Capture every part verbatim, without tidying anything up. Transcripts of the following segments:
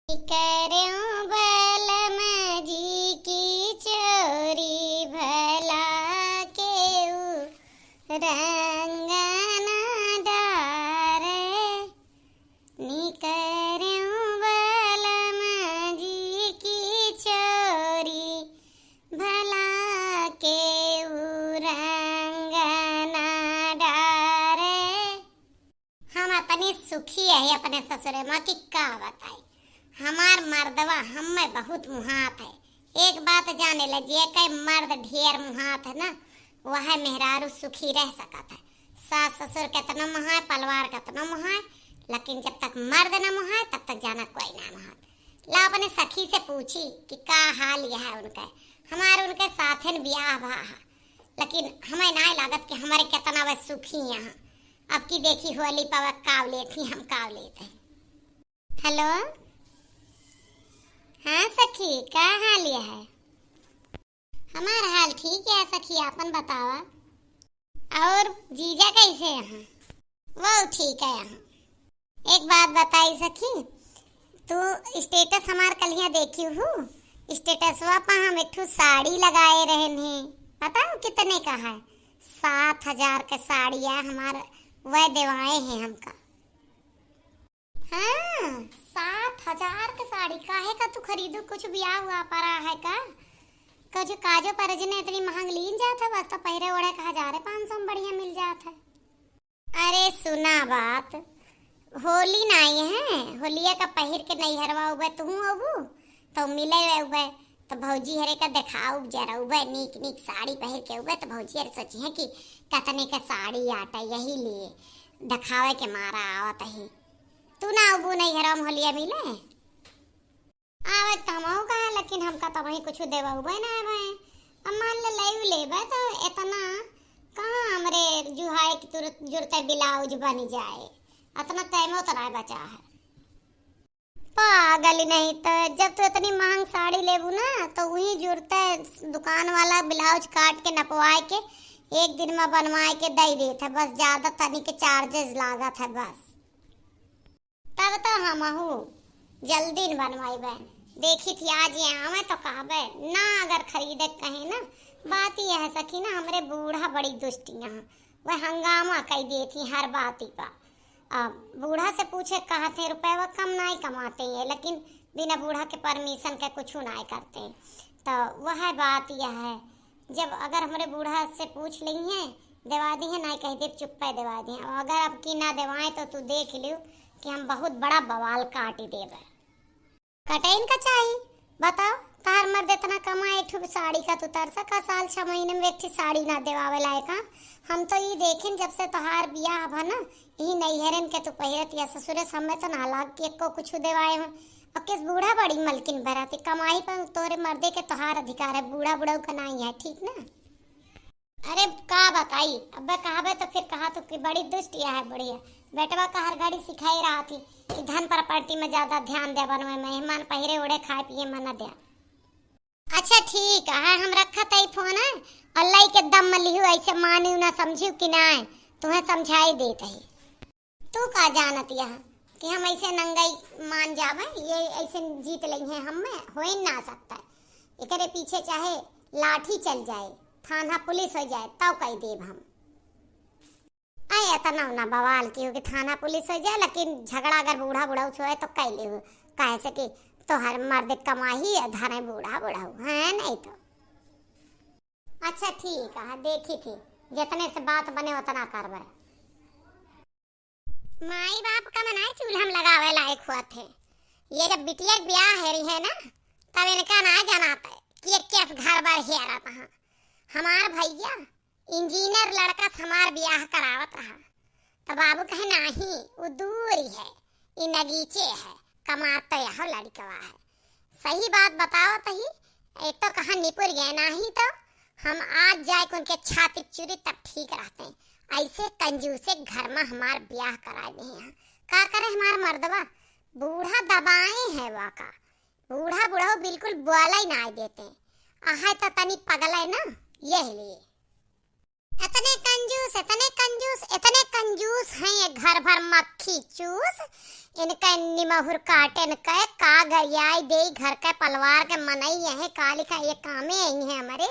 करें बलम जी की चोरी भला केऊ रंग ना डारे। निकरें बलम जी की चोरी भला केऊ रंग ना डारे। हम अतनी सुखी है अपने ससुरे मा कि का बताई। हमार मर्दवा हम्मे बहुत मुहात है। एक बात जाने ले, जेके मर्द ढेर मुहात है ना, वह मेहरारू सुखी रह सकत है। सास ससुर केतनो मुहाए, पलवार केतनो मुहाए, लेकिन जब तक मर्द न मुहाए, तब तक जाना कोई ना मुहात। ला अपने सखी से पूछी कि का हाल यह है उनके। हमार उनके साथेन बियाह भा है, लेकिन हमें नाय लागत कि हमारे केतना वह सुखी यहाँ। अब की देखी होली पावे काव लेत ही हम काव लेत है। हेलो, हाँ सखी, का हाल यह है? हमार हाल ठीक है सखी, आपन बतावा। और जीजा कैसे हैं? वो ठीक है यहाँ। एक बात बताई सखी, तू status हमार कलिया देखी हूँ, statusवा पर हम एक ठो साड़ी लगाए रहन हैं, पता हो कितने का है? सात हजार का साड़ी है हमार, वह देवाए हैं हमका। हाँ, सात हजार के साड़ी काहे का तू खरीदू? कुछ बियाह हुआ पड़ा है का? कुछ काजो परजने इतनी महंग लीन जात है, बस तो पहिरे ओढ़े का हजारे पाँच सौ में बढ़िया मिल जात है। अरे सुना बात, होली नाई है, होलिया का पहिर के नैहरवा उबे तू अबू, तो मिले उबे, तो भौजी हरे का देखाउब जरा उबे, नीक नीक साड़ी पहिर के उबे, तो भौजी हरे सोची है कि कतने के साड़ी आटा यही लिए देखावे के मारा आवत ही। तू ना अबू नैहरवा में होलिया मिले? आवे त हमहू कहा, लेकिन हमका त वही कुछ देवा उबे ना आवे। अब मान ले लेव लेबे त इतना कहाँ हमरे जुहाए की तुरत जुरते ब्लाउज बन जाए, इतना तैमो त ना बचा है। पागल नहीं त जब तू इतनी महंग साड़ी लेबू ना, तो वही जुरते दुकान वाला ब्लाउज काट के नपवाए के एक दिन में बनवाए के दे देत है, बस ज्यादा तनी के charges लागत है बस। तब तो हमहू जल्दी न बनवाइबे। देखी थी आज ये आवे तो कहबे ना, अगर खरीदे के कहे ना। बात यह है सखी ना, हमरे बूढ़ा बड़ी दुष्टिया हैं, वह हंगामा कई देती हर बात ही पा। अब बूढ़ा से पूछे कहते हैं, रुपया कम नाई कमाते हैं, लेकिन बिना बूढ़ा के permission के कुछ नाई करते हैं। तो वह बात यह है, जब अगर हमरे बूढ़ा से पूछ लेइहें, देवा दिहें, नाहीं कहि देब चुप्पे देवा दिहें। और अगर अब की ना देवाएं तो तू देख लियो कि हम बहुत बड़ा बवाल काटी देबे। कटे इनका चाही, बताओ, तहार मर्द इतना कमाए, एक ठो साड़ी का तू तरसा का, साल छह महीने में एक ठो साड़ी ना देवावे लायक, हाँ? हम तो ई देखिन जब से तोहार बियाह भा ना, ई नैहरन के तू पहिरत या ससुरे से हमें तो ना लाग कि एको कुछ देवाए हो। अब किस बूढ़ा बड़ी मलकिन भराती कमाई पर तोरे मर्दे के तोहार अधिकार है, बूढ़ा बुढ़ऊ का नाई है, ठीक ना? अरे का बताई, अबे कहबे तो फिर कहा तू कि बड़ी दुष्ट यह है बुढ़िया। बेटवा का हर घड़ी सिखाई रहा थी कि धन प्रॉपर्टी में ज्यादा ध्यान दे, बनवे मेहमान पहिरे ओढ़े खाए पिए में न दे। अच्छा ठीक है, हम रखत है फोन है, और लई के दम में लिहू, ऐसे मानियो ना समझियो कि नाय, तुम्हें समझाई देत है। तू का जानत यह कि हम ऐसे नंगई मान जावे, ये ऐसे जीत लइहें, हम में हो ही ना सकता है। एकरे पीछे चाहे लाठी चल जाए, थाना पुलिस हो जाए, तब कह देब हम। अरे इतना ना बवाल की हो कि थाना पुलिस हो जाए, लेकिन झगड़ा अगर बूढ़ा बुढ़ऊ से होए तो कह ले हो, काहे से कि तोहर मर्द कमाही है, धरे बूढ़ा बुढ़ऊ है, नहीं तो। अच्छा ठीक है, देखी थी, जितने से बात बने उतना करबे। माई बाप का मनाए चूल्हा में लगावे लायक हुआ थे। ये जब बिटिया के ब्याह है रही है ना, तब इनका ना जाना था कि ये कैस घर बार हेरा था। हमार भैया इंजीनियर लड़का से हमार ब्याह करावत रहा, तो बाबू कहे, "नाही, वो दूर ही है, ई नगीचे है, कमाते यहो लड़कवा है।" सही बात बताओ तही, एक तो कहाँ निपुर गए, नाही तो हम आज जाए के उनके छाती चुरी तब ठीक रहते हैं। ऐसे कंजूसे घर में हमार ब्याह करा दे हैं। का करे हमार मर्दवा, बूढ़ा दबाए हैं वाका, बूढ़ा बुढ़ऊ बिल्कुल बोला ही ना देते हैं। आहे तो तनी पगले ना, यह लिए। इतने कंजूस, इतने कंजूस, इतने कंजूस हैं ये घर भर मक्खी चूस। इनके निमहुर काटे, इनके का गरियाई देई, घर के पलवार के मनई यही काली का ये कामे आई हैं हमरे।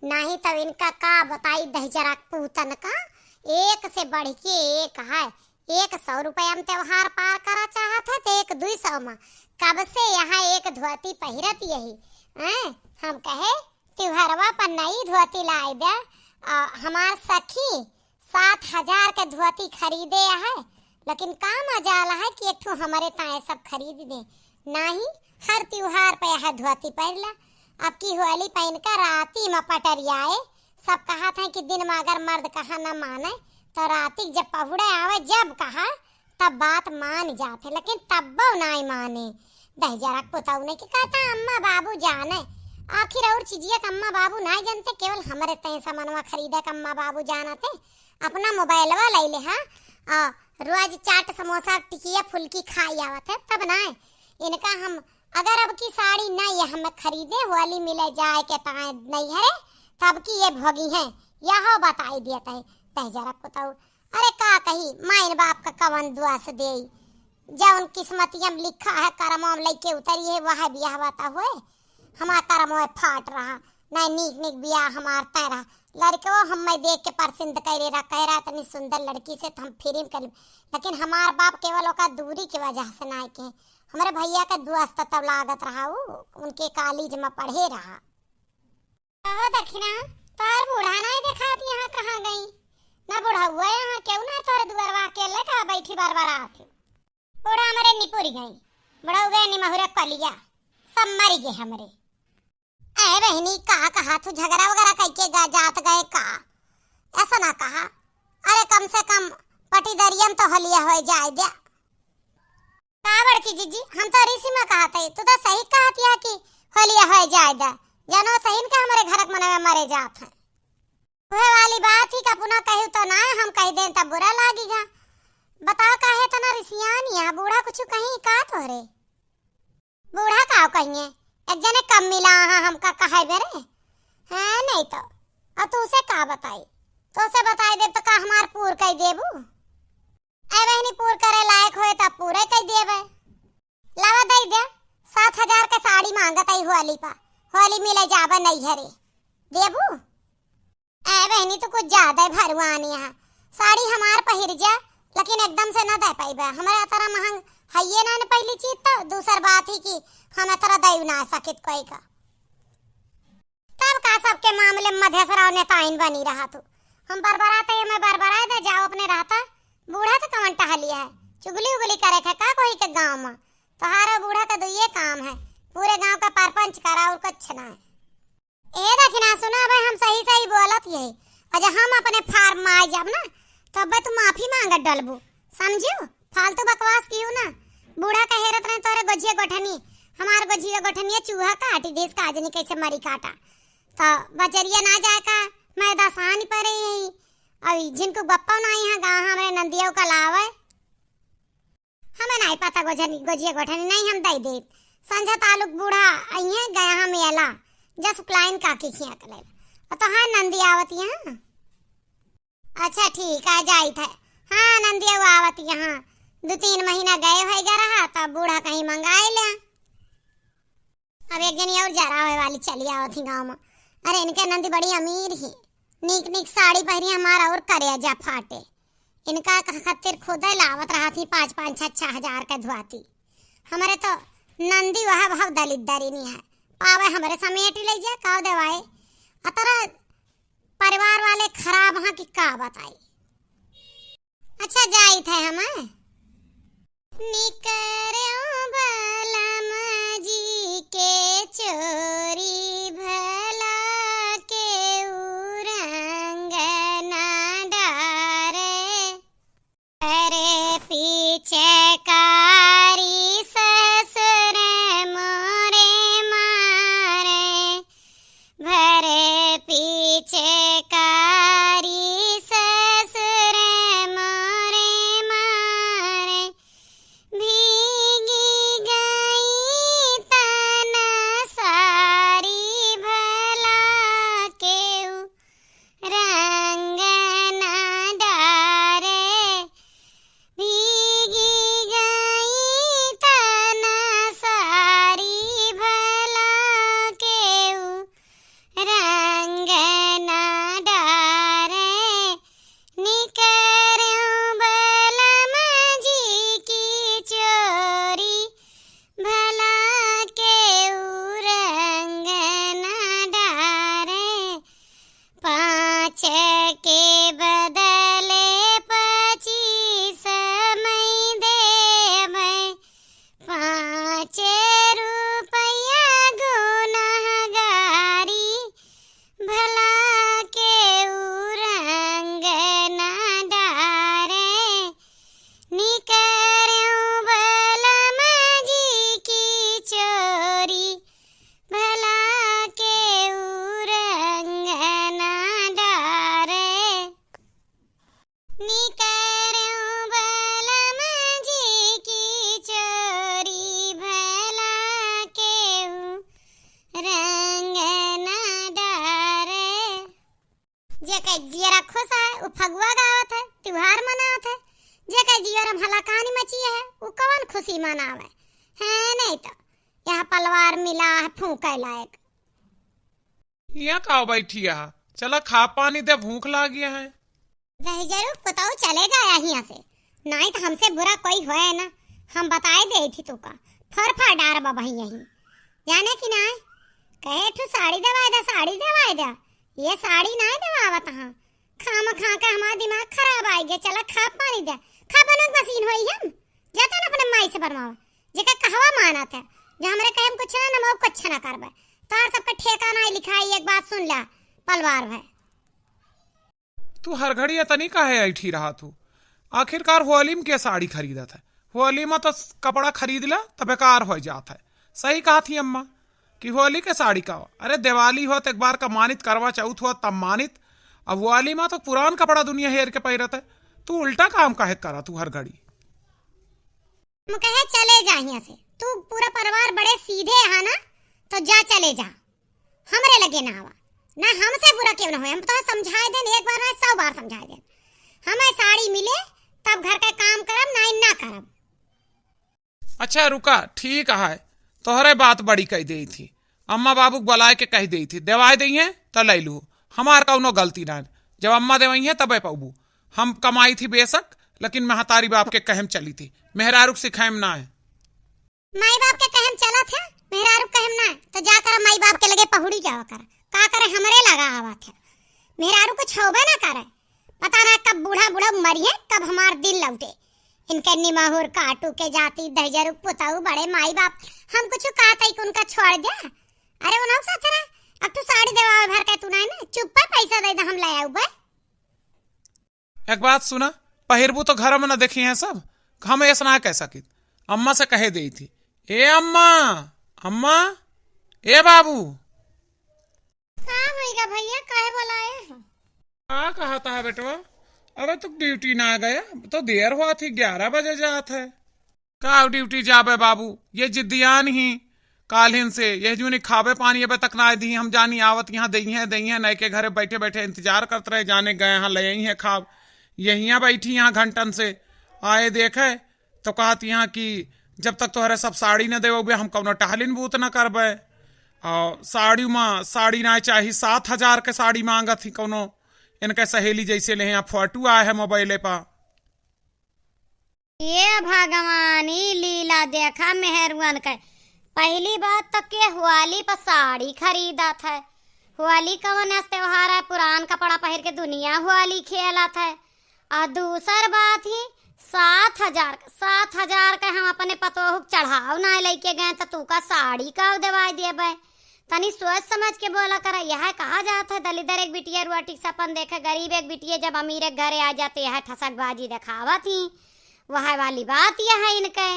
नाही तब इनका का बताई दहिजरा पूतन का, एक से बढ़ के एक है। एक सौ रुपया में त्योहार पार करा चाहत है, तो एक दुई सौ में। कब से यहाँ एक धोती पहिरत यही, हैं? हम कहे, "त्योहारवा पर नई धोती लाई दे।" आ, हमार सखी सात हजार के धोती खरीदे है, लेकिन का मजाल है कि एक ठो हमरे ताए सब खरीद दे। नाही, हर त्योहार पे यह धोती पहिरला। अब की होली पे इनका राती में पटरियाए, सब कहत हैं कि दिन में अगर मर्द कहा न माने, तो राती जब पहुड़े आवे, जब कहा, तब बात मान जात है, लेकिन तब्बो नाई माने। दहिजरा पुतऊ ने के कहता, "अम्मा बाबू जाने, आखिर और चीजिया के अम्मा बाबू नाई जानते, केवल हमरे तय सामानवा खरीदे के अम्मा बाबू जानते।" अपना मोबाइलवा ले ले, हाँ, आ, रोज चाट समोसा टिकिया फुल्की खाई आवत है, तब नाई इनका हम अगर अब की साड़ी ना ये हम खरीदे, होली मिले जाए के ताए नैहरे, तब की ये भोगी हैं, यह बताई दिया तय। दहिजरा पुतऊ, अरे का कही, माइन बाप का कवन दुआ से देई, जौन किस्मतिया में लिखा है, करमवा में लइके उतरी है, वह बियाह बाता हुए। हमार करमवा फाट रहा, ना नीक नीक बियाह हमार तय रहा। लड़के वो हमें देख के पसंद करे रहा, कह रहा, "इतनी सुंदर लड़की से तो हम फिर कर लेब।" लेकिन हमार बाप केवल ओका दूरी की वजह से ना के, हमरे भैया के दोस्त तब लागत रहा उ, उनके कॉलेज में पढ़े रहा। कहो दखिना, तोहर बूढ़ा नाई देखात यहाँ कहाँ गई? ना बुढ़ौआ यहाँ केहू ना तोहरे दुआरवा अकेले का बैठी बरबरात है। बूढ़ा हमरे निपुर गई, बुढ़ऊ गए निमहुरे कलिया, सब मर गए हमरे। ए बहिनी, का कहा तू, झगड़ा वगैरह कइके गा-, जात गए का? ऐसा ना कहा। अरे कम से कम पटीदरिया में तो होलिया होए जाए द्या। का बड़की जीजी, हम तो रिसी में कहत है, तू तो सही कहत है कि होलिया होए जाए द्या। जानो सही के हमरे घर के मनवे मरे जात हैं। उहे वाली बात ही का पुनः कहू तो ना, हम कह दें तब बुरा लागी गा। बताओ काहे इतना रिसियान यहाँ, बूढ़ा कुछ कहीं का तोहरे? बूढ़ा का कहिए, एक जने कम मिला हाँ हमका कहे बेरे। हाँ, नहीं तो। और तू से का बताई? तो से बताई देब तो का हमार पूर कई देबू? ए बहिनी, पूर करे लायक होए तब पूरे कई देबे। लावा दई दे, सात हजार के साड़ी मांगत आई होली पा। होली मिले जाबे नैहरे। देबू? ए बहिनी, तू कुछ ज्यादा ही भरवानी है। साड़ी हमार पहिर जा, लेकिन एकदम से ना दे पाइबे। हमरे तरह महंग हइये ना न पहली चीज, तो दूसर बात ही कि हम तरह दई ना सकित कोई का। तब का सबके मामले में मधेसराव नेताइन बनी रहा तू? हम बरबराते ये मैं बरबराए दे जाओ अपने रहता। बूढ़ा से कवन टहलिया है? चुगली उगली करे थे का कोई के गाँव में? तोहारो बूढ़ा का दुइये काम है, पूरे गाँव का परपंच करा और कुछ ना है। ए दखिना सुना, अबे हम सही सही बोलत यही। और जब हम अपने फार्म में आ जाब ना, तो अबे तू माफी मांगत डलबू, समझियो? फालतू बकवास कियो ना। बूढ़ा का हेरत रहे तोरे गोझिया गोठनी, हमार गोझिया गोठनिया चूहा काटी देस का, आज नहीं कैसे मरी काटा। तो बजरिया ना जाए का, मैं दसानी परे यही। अब जिनको गप्पा ना यहाँ गा हमरे नंदिया का लावे। हमें नहीं पता गोझनी, गोझिया गोठनी नहीं हम दई देब। संझा तालुक बूढ़ा अइहें गया हम एला, जस क्लाइन काकी खिया के लेला। और तो हाँ नंदी आवत यहाँ। अच्छा ठीक है, जाइत है। हाँ नंदी आवत यहाँ, दो तीन महीना गए होइगा रहा, तब बूढ़ा कहीं मंगाए ले। अब एक जनी और जरावे वाली चली आवत ही गाँव में। अरे इनके नंदी बड़ी अमीर ही, नीक नीक साड़ी पहिरी, हमारा और करेजा फाटे। इनका ख-, खातिर खुदे लावत रहत ही पाँच पाँच छः छः हजार के धोती। हमरे तो नंदी वह भाव दलित दरिनी है, पावे हमरे समेट ले जा, का देवाए। अतरा परिवार वाले खराब हाँ कि का बताई। अच्छा जाइत है हम। निकर्यो बलम जी के चोरी भला के उरंग ना डारे। अरे पिचकारी ससुर मोरे मारे, भर पिचकारी ससुर मोरे मारे, भीगी खुशी मनावे। है नहीं तो यह पलवार मिला है फूंके लायक। यहाँ का बैठी है? चला खा पानी दे, भूख लागी है। दहिजरू पुतऊ चले जाया हियां से, नाहीं तो हमसे बुरा कोई होए ना, हम बताए देई थी तू का, फर फर डार बबही यहीं। जाने कि नाहीं, कहे ठू साड़ी देवाए दे, साड़ी देवाए दे, ये साड़ी नाहीं देवावत हाँ। खाम खा के हमार दिमाग खराब आइ गया, चला खा पानी दे, खा बनक मशीन होई हम, जाता ना अपने माई से बनवाओ, जेका कहवा मानत है, जो हमरे कहे हम कुछ ना, ना कुछ ना करबे, तार सबके ठेका नाहीं लिखाई, एक बात सुन ला, पलवार है। तू हर घड़ी एतनी काहे ऐठी रहत हू? आखिरकार होली में के साड़ी खरीदत है? होली में तो स-, कपड़ा खरीद ला त बेकार होइ जात है। सही कहत ही अम्मा कि होली के साड़ी का, अरे दिवाली होत एक बार का मानित, करवा चौथ होत तब मानित, अब होली में तो पुरान कपड़ा दुनिया हेर के पहिरत है। तू उल्टा काम काहे करत हू हर घड़ी? हम कहे चले जा हियां से, तू पूरा परिवार बड़े सीधे है ना, तो जा चले जा। हमरे लगे ना आवा, ना हमसे बुरा केहू ना होए। हम तो समझाए देन, एक बार ना सौ बार समझाए देन। हमें साड़ी मिले तब घर का काम करब, नाहीं ना करब। अच्छा रुका, ठीक है, तोहरे बात बड़ी कह देई थी, अम्मा बाबू के बुलाए के कह देई थी, देवाए देइहें तो ले लू, हमार कौनो गलती ना, जब अम्मा देवइहें तबे पौबू। हम कमाई थी बेशक, लेकिन महतारी बाप के कहम चली थी, मेहरारू के सिखाएम ना है। माई बाप के कहम चलत है, मेहरारू कहम ना, तो जा कर माई बाप के लगे पहुड़ी जावा कर। का करे हमरे लगा आवत है, मेहरारू कुछ होबे ना करे। पता ना कब बूढ़ा बूढ़ा मरिहे, कब हमार दिन लौटे। इनके निमाहुर काटू के जाती दहिजरू पुतऊ बड़े माई बाप, हम कुछ कहत है कि उनका छोड़ दे। अरे उन्हों साथ ना, अब तू साड़ी देवा भर के तू ना, ना चुप्पे पैसा दे दे, हम ले आऊ बे। एक बात सुना, पहिरबू तो घर में न देखी हैं सब, हम ऐसा ना कह सकित। अम्मा से कहे देई थी, "ए अम्मा, अम्मा, ए बाबू।" का होइगा भैया, काहे बोलाए हो? का कहता है बेटवा? अबे तू ड्यूटी ना गया, तो देर हुआ थी, ग्यारह बजे जात है। का ड्यूटी जाबे बाबू, ये जिद्दियान ही काल्हिन से, यह जूनी खाबे पानी अबे तक ना दी, हम जानी आवत यहाँ दइहें, दइहें, नए के घरे बैठे बैठे इंतजार करत रहे, जाने गए हैं, ले आई हैं खाब। यहियाँ बैठी यहाँ घंटन से, आए देखे तो कहत यहाँ कि जब तक तोहरे सब साड़ी न देवे, हम कौनो टहलिन बूत न करबे। और साड़ी मा, साड़ी ना चाही, सात हजार के साड़ी मांगत ही कौनो इनके सहेली जैसे ले यहाँ फोटो आए है मोबाइले पर। ये भगवान, ई लीला देखा मेहरुअन के। पहली बात तो के होली पर साड़ी खरीदत है। होली कवन ऐस त्योहार है, पुरान कपड़ा पहिर के दुनिया होली खेलत है। और दूसर बात ही सात हजार, सात हजार के हम अपने पतोह के चढ़ाव ना लेके गए, तो तू का साड़ी का देवाई देबे? तनी सोच समझ के बोला करा। यह कहा जात है, दलिदर एक बिटिया रोटी सपन देखे, गरीब एक बिटिया जब अमीर एक घरे आ जाते, यह ठसकबाजी देखावत ही। वह वाली बात यह है इनके।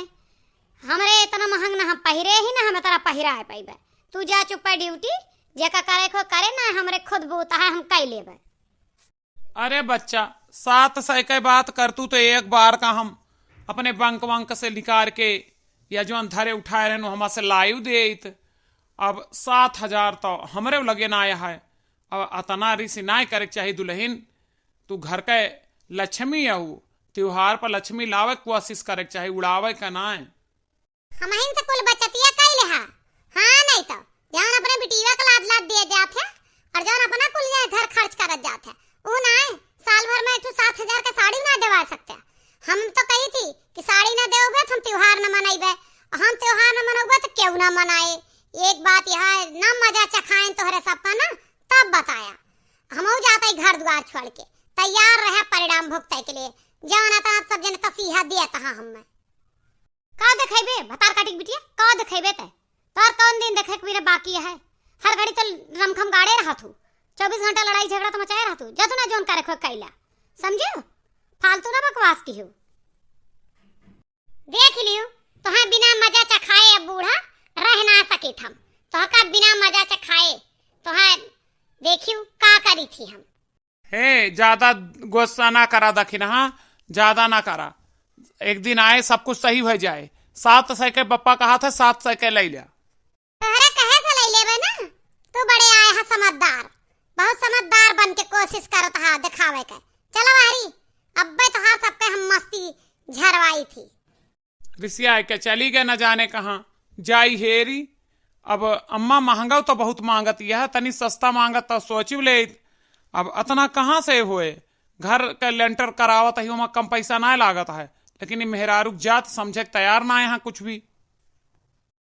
हमरे इतना महंग ना हम पहिरे ही ना, हम इतना पहिराए पाइबे। तू जा चुप्पे ड्यूटी, जेका करे को करे ना, हमरे खुद बूता है, हम कई लेबे। अरे बच्चा, सात सौ के बात करतू तो एक बार का हम अपने बंक वंक से निकाल के या जौन धरे उठाए रहन, हमा से लाइव देत। अब सात हजार तो हमरे लगे ना आया है। अब अतना रिस नाय करे के चाही दुल्हन। तू घर के लक्ष्मी अहू, त्योहार पर लक्ष्मी लावे के कोशिश करे के चाही, उड़ावे के नाय। हमहिन से कुल बचतिया कइले हा। हाँ, नहीं तो जौन अपने बिटिया के लाद लाद दिए जात है और जौन अपना कुल ये घर खर्च करत जात है, ऊ ना है, साल भर में एक ठो सात हजार के साड़ी ना देवा सकते। हम तो कही थी कि साड़ी ना देवे तो हम त्योहार न मनाइबे, हम त्योहार न मनौबे तो केहू ना मनाए। एक बात यह है, ना मजा चखाएं तोहरे सबका ना, तब बताया। हमहू जाते घर द्वार छोड़ के, तैयार रहे परिणाम भुगते के लिए। जौन अतना सब जने तसीहा दिया तहा हमें। का देखेबे भतार काटी के बिटिया, का देखेबे ते? तोर कौन दिन देखे के मेरे बाकी है? हर घड़ी तो रमखम गाड़े रहत हूँ, चौबीस घंटा लड़ाई झगड़ा तो मचाए रहत हूँ। जा तू ना जौन करे खो कैला, समझियो? फालतू ना बकवास की हो। देख लियो, तोहे बिना मजा चखाए अब बूढ़ा रह ना सकित हम। तोहका बिना मजा चखाए, तोहे देखियो का करी थी हम। हे, ज्यादा गुस्सा ना करा दखिन, हाँ, ज्यादा ना करा। एक दिन आए, सब कुछ सही हो जाए। सात सौ के बप्पा कहा था, सात सौ के ले लिया। तोहरा कहे से ले लेबे ना, तू बड़े आए हा समझदार, बहुत समझदार बन के कोशिश करत हा दिखावे के। चलो हरी, अब्बे तोहार सबके हम मस्ती झरवाई थी। रिसिया के चली गए न जाने कहाँ, जाई हेरी। अब अम्मा महंगा तो बहुत मांगत, यह तनी सस्ता मांगत तो सोचिब लेइत। अब अतना कहाँ से होए, घर के लेंटर करावत ही, ओमा कम पैसा ना लागत है, लेकिन ई मेहरारू के जात समझे के तैयार ना यहाँ कुछ भी।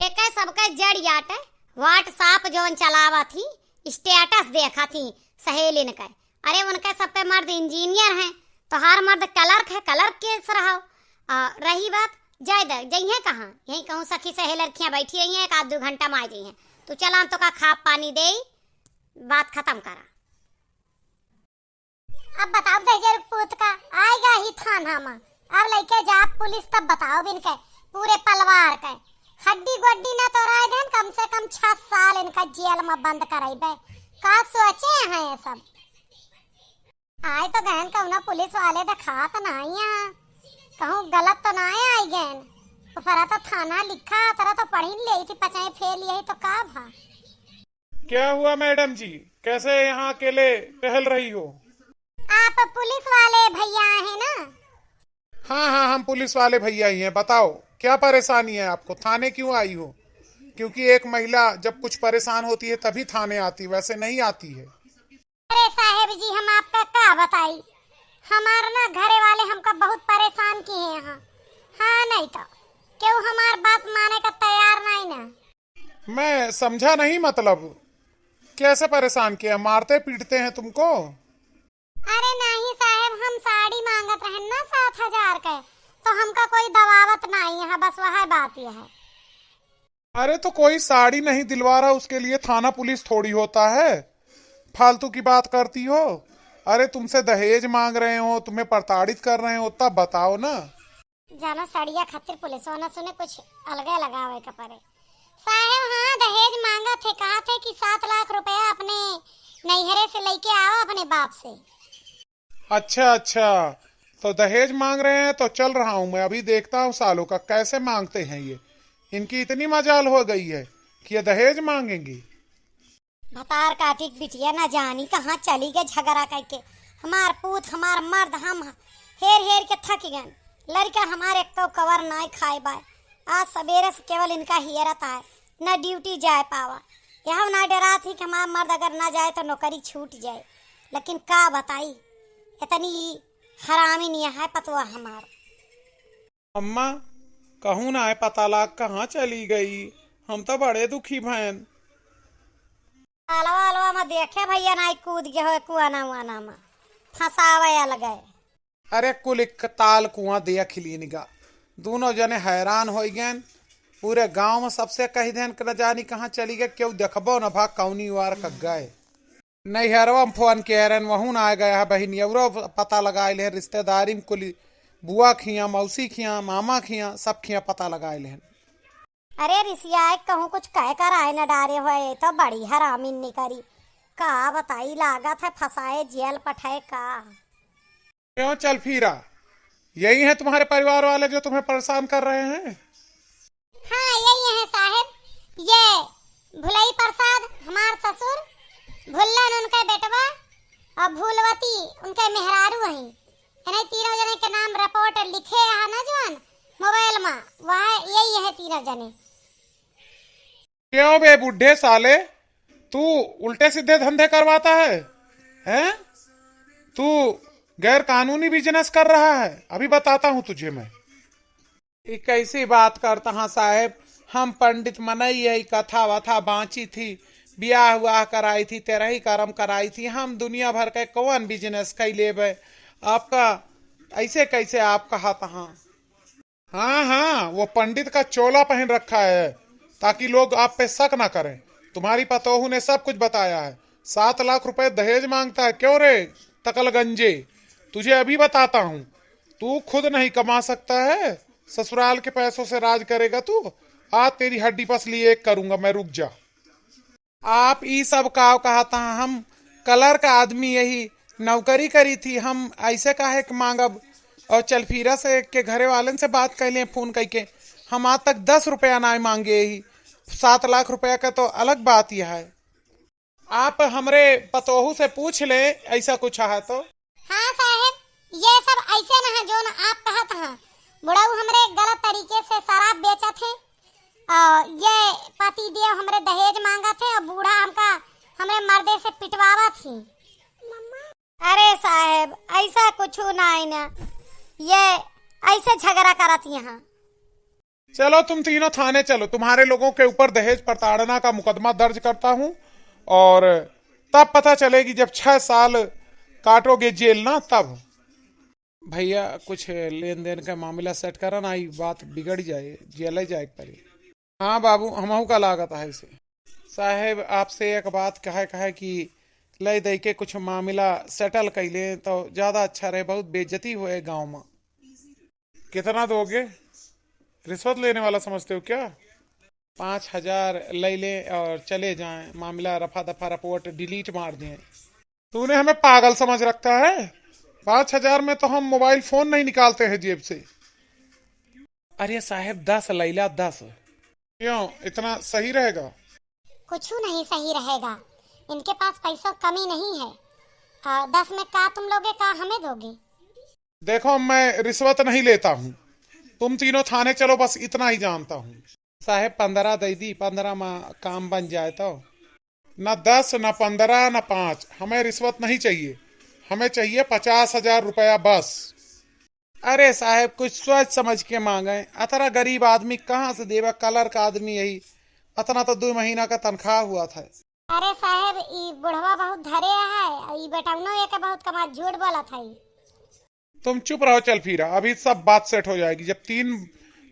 एके सबके जड़ याटे, WhatsApp जौन चलावत ही, status देखत ही सहेलिन के। अरे उनके सबके मर्द engineer हैं, तोहार मर्द clerk है, clerk केस रहो। आ, रही बात, जाए दे, जइहें कहाँ? यहीं कहूँ सखी सहेलरखियाँ बैठी रही हैं, एक आध दो घंटा में आ जइहें। तू चला, हम तोका खा पानी देई, बात खतम करा। अब बताओ दहिजर पूत का, आइगा ही थाना मा। अब लइके जा पुलिस, तब बताओ इनके पूरे पलवार के। हड्डी गोड्डी ना तोड़ाए देन, कम से कम छह साल इनका जेल मा बंद करइबे। का सोचे हैं ये सब? आए तो गहन कउनो पुलिस वाले देखात नाई है, कहूँ गलत तो नाई आई गहन। ऊपरा तो थाना लिखा, तरा तो पढ़ी लेई थी, पचाई फेल यही तो का भा? क्या हुआ मैडम जी, कैसे यहाँ अकेले टहल रही हो? आप पुलिस वाले भैया हैं ना? हाँ, हाँ, हम पुलिस वाले भैया ही हैं। बताओ, क्या परेशानी है आपको? थाने क्यों आई हो? क्योंकि एक महिला जब कुछ परेशान होती है तभी थाने आती, वैसे नहीं आती है। अरे साहेब जी, हम आपका का बताई, हमार ना घरे वाले हमका बहुत परेशान किए हैं। हाँ, नहीं तो क्यों हमार बात माने का तैयार नहीं ना। मैं समझा नहीं, मतलब कैसे परेशान किया? मारते पीटते हैं तुमको? अरे नहीं साहेब, हम साड़ी मांगत रहन ना सात हजार के, तो हमका कोई दबावत नहीं है, बस वह बात यह है। अरे तो कोई साड़ी नहीं दिलवा रहा, उसके लिए थाना पुलिस थोड़ी होता है, फालतू की बात करती हो। अरे तुमसे दहेज मांग रहे हो, तुम्हें प्रताड़ित कर रहे हो, तब बताओ ना। जानो, सड़िया खातिर पुलिसवा न सुने, कुछ अलगे लगावे के पड़े। साहेब, हाँ, दहेज मांगत है, कहा थे कि सात लाख रुपया अपने नैहरे से लेके आओ अपने बाप से। अच्छा, अच्छा, तो दहेज मांग रहे हैं, तो चल रहा हूँ मैं, अभी देखता हूँ सालों का कैसे मांगते हैं ये। इनकी इतनी मजाल हो गई है कि ये दहेज मांगेंगी। भतार काटी के बिटिया ना जानी कहाँ चली गए झगड़ा करके। हमार पूत, हमार मर्द, हम हेर हेर के थक गए। लड़का हमारे एक्को कवर नाई खाए बाय। आज सवेरे से केवल इनका हियरत आए, न ड्यूटी जाए पावा। यह ना डरा थी कि हमार मर्द अगर ना जाए तो नौकरी छूट जाए। लेकिन का बताई, इतनी हरामी नहीं है पतवा हमार। अम्मा, कहूँ ना आए पता लाग कहाँ चली गई, हम तो बड़े दुखी भयन। अलवा अलवा में देखे भैया नाई कूद गए हो कुआना उआना में, फंसावे अलगे। अरे कुल एक ताल कुआं देख लीन गा, दोनों जने हैरान हो गए। पूरे गांव में सबसे कह देन कि न जानी कहाँ चली गए, क्यों देखबो न भा कौनी वार क गए। नैहरवा में फोन किहे रहन, वहू ना आ गया है बहिनी, औरो पता लगाए लेहन, रिश्तेदारी में कुली बुआ खिया, मौसी खिया, मामा खिया, सब खिया पता लगाए लेहन। अरे रिसिया, कहूँ कुछ कह कर आए न डारे होए, तो बड़ी हरामी निकरी। का बताई, लागत है फंसाए जेल पठाए का। क्यों चल फिरा, यही है तुम्हारे परिवार वाले जो तुम्हें परेशान कर रहे हैं? हाँ, यही है साहेब। ये भुलई प्रसाद, हमार ससुर, भुल्लन उनके बेटवा, और भूलवती उनके मेहरारू हैं। इन्हें तीनों जने के नाम रिपोर्ट लिखे है ना जवान मोबाइल में, वह यही है तीनों जने। क्यों बे बूढ़े साले, तू उल्टे सीधे धंधे करवाता है, हैं? तू गैर कानूनी बिजनेस कर रहा है, अभी बताता हूँ तुझे मैं। ई कैसी बात करता हाँ साहेब, हम पंडित मनई है, कथा वथा बाँची थी, ब्याह उआह कराई थी, तेरही करम कराई थी, हम दुनिया भर के कौन बिजनेस कई लेबे? आपका ऐसे कैसे आप कहत हाँ? हाँ, हाँ, वो पंडित का चोला पहन रखा है, ताकि लोग आप पे शक ना करें। तुम्हारी पतोहू ने सब कुछ बताया है। सात लाख रुपए दहेज मांगता है। क्यों रे तकलगंजे, तुझे अभी बताता हूँ। तू खुद नहीं कमा सकता है, ससुराल के पैसों से राज करेगा तू? आज तेरी हड्डी पसली एक करूँगा मैं, रुक जा। आप ई सब काव कहत हैं? हम क्लर्क आदमी यही नौकरी करी थी, हम ऐसे काहे के मांगब? और चलफीरा से के घरे वालन से बात कैले फोन करके, हम आज तक दस रुपया ना मांगे ही, सात लाख रुपया का तो अलग बात यह है। आप हमरे पतोहू से पूछ ले, ऐसा कुछ है तो। हाँ साहेब, ये सब ऐसे न है जोन आप कहत हैं। बुढ़ऊ हमरे गलत तरीके से शराब बेचत है और ये पति देव हमरे दहेज मांगत है और बूढ़ा हमका हमरे मर्दे से पिटवावत ही। अरे साहेब, ऐसा कुछ ना है ना, ये ऐसे झगड़ा करत यहाँ। चलो तुम तीनों थाने चलो, तुम्हारे लोगों के ऊपर दहेज प्रताड़ना का मुकदमा दर्ज करता हूँ और तब पता चलेगी जब छह साल काटोगे जेल ना तब। भैया, कुछ लेन देन का मामला सेट करा ना, ई बात बिगड़ जाए, जेल जाए के पड़े। हाँ बाबू, हमहू का लागत है इसे। साहेब, आपसे एक बात कहे, कहे कि ले दे के कुछ मामला सेटल कैले तो ज्यादा अच्छा रहे, बहुत बेइज्जती होए गांव में। कितना दोगे? रिश्वत लेने वाला समझते हो क्या? पाँच हजार ले लें और चले जाएं, मामला रफा दफा, रिपोर्ट डिलीट मार दें। तूने हमें पागल समझ रखा है। पाँच हजार में तो हम मोबाइल फोन नहीं निकालते हैं जेब से। अरे साहेब, दस लैला, दस। क्यों, इतना सही रहेगा? कुछ नहीं सही रहेगा, इनके पास पैसों कमी नहीं है। आ, दस में का तुम लोगे, का हमें दोगे? देखो, मैं रिश्वत नहीं लेता हूँ, तुम तीनों थाने चलो, बस इतना ही जानता हूँ। साहेब, पन्द्रह दे दी, पन्द्रह में काम बन जाए तो। ना दस, ना पन्द्रह, ना पाँच, हमें रिश्वत नहीं चाहिए, हमें चाहिए पचास हजार रुपया बस। अरे साहेब, कुछ सोच समझ के मांगे, अतरा गरीब आदमी कहाँ से देवे, क्लर्क आदमी यही, अतना तो दो महीना का तनख्वाह हुआ था। अरे साहेब, ई बुढ़वा बहुत धरे है, ई बेटौनो ये के बहुत कमा झूठ बोलत है। तुम चुप रहो चलफीरा, अभी सब बात सेट हो जाएगी। जब तीन,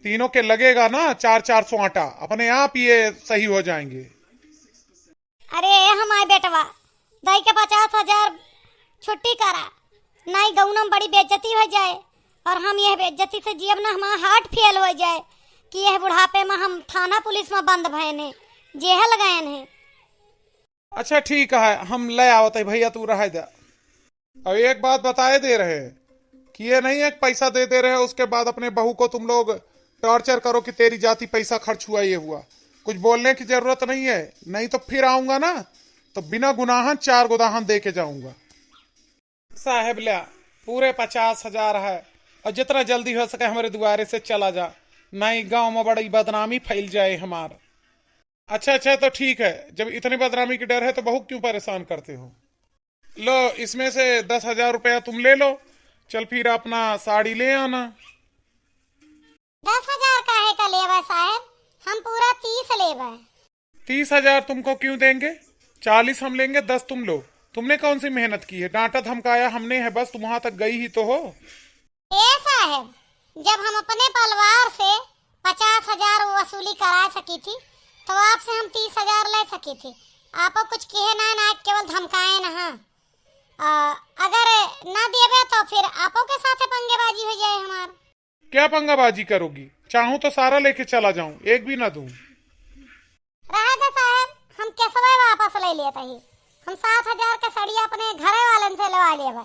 तीनों के लगेगा ना चार चार सौ आटा, अपने आप ये सही हो जाएंगे। अरे ए हमार बेटवा, दई के पचास हजार छुट्टी करा, नहीं गौना में बड़ी बेइज्जती हो जाए और हम यह बेइज्जती से जियब ना, हमार हार्ट फेल हो जाए कि यह बुढ़ापे में हम थाना पुलिस में बंद भयन है, जेहल गयन है। अच्छा ठीक है, हम ले आवत है भैया, तू रह जा। अब एक बात बताए दे रहे हैं कि ये नहीं है कि पैसा दे दे रहे हैं, उसके बाद अपने बहू को तुम लोग टॉर्चर करो कि तेरी जाति पैसा खर्च हुआ, ये हुआ। कुछ बोलने की जरूरत नहीं है, नहीं तो फिर आऊंगा ना तो बिना गुनाहन चार गुदाहन दे के जाऊंगा। साहेब ल्या, पूरे पचास हजार है और जितना जल्दी हो सके हमारे दुआरे से चला जा, नहीं गांव में बड़ी बदनामी फैल जाए हमार। अच्छा अच्छा, तो ठीक है, जब इतनी बदनामी की डर है तो बहू क्यों परेशान करते हो? लो, इसमें से दस हजार रुपया तुम ले लो, चलफीरा अपना साड़ी ले आना। दस हजार काहे का लेबे साहेब, हम पूरा तीस लेबे। तीस हजार तुमको क्यों देंगे, चालीस हम लेंगे, दस तुम लो। तुमने कौन सी मेहनत की है, डांटा धमकाया हमने है बस, तुम वहां तक गई ही तो हो। ए साहेब, जब हम अपने परिवार से पचास हजार वसूली करा सकी थी, तो आपसे हम तीस हजार ले सकी थी। आपो कुछ किहे ना, ना केवल धमकाए ना। आ, अगर ना देबे तो फिर आपो के साथे पंगेबाजी हो जाए हमार। क्या पंगाबाजी करोगी? चाहूं तो सारा लेके चला जाऊं, एक भी ना दूं। रहे दे साहेब, हम केसवे वापस ले लेत ही। हम सात हजार के सड़िया अपने घरे वालन से लेवा लेबे।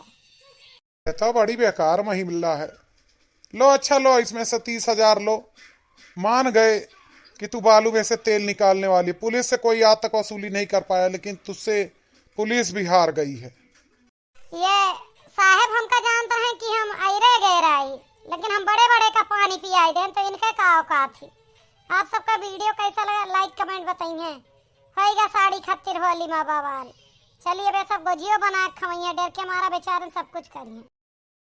ये तो बड़ी बेकार महिला है। लो अच्छा लो, इसमें से तीस हजार लो, मान गए कि तू बालू में से तेल निकालने वाली। पुलिस से कोई आज तक वसूली नहीं कर पाया, लेकिन तुझसे पुलिस भी हार गई है। ये साहेब हमका जानत हैं कि हम अइरे गए रही, लेकिन हम बड़े बड़े का पानी पियाई दें तो इनका का औकात ही। आप सबका वीडियो कैसा लगा, लाइक कमेंट बताइए। होइगा साड़ी खातिर होली मा बवाल। चलिए बे, सब गोजियो बना के खवइए, डर के मारा बेचारन सब कुछ करिए।